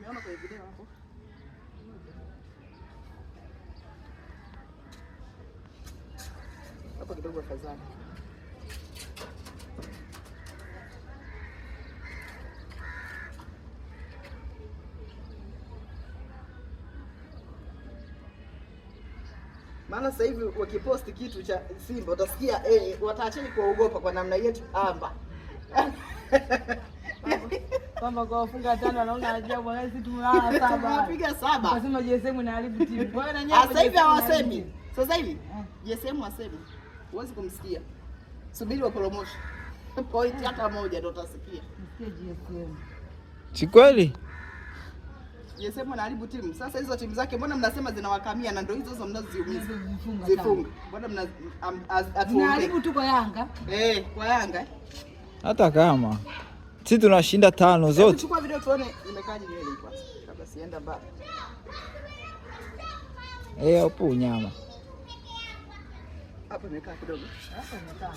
Nimeona kwenye video hapo. Hapo kidogo afadhali. Maana sasa hivi wakiposti kitu cha Simba utasikia wataacheni kuogopa kwa namna yetu amba. Kwamba kwa wafunga tano anaona ajabu, wala sisi tumelala saba. Tumewapiga saba. Kasema JSM inaharibu timu. Kwa hiyo na nyewe Sasa hivi JSM hawasemi. inaharibu Sasa hivi timu. JSM wasemi. Huwezi kumsikia. Subiri wa promotion. Point hata moja ndio utasikia. Msikie JSM. Si kweli? JSM anaharibu timu. Sasa hizo timu zake mbona mnasema zinawakamia na ndio hizo hizo mnazoziumiza. Mnazozifunga sana. Zifunga. Mbona mna Zinaharibu tu kwa Yanga. Kwa Yanga. Hata kama sisi tunashinda tano Hebu zote. chukua video tuone imekaje nywele kwanza kabla sienda mbali. Hapo unyama. Hapo imekaa kidogo. Hapo imekaa.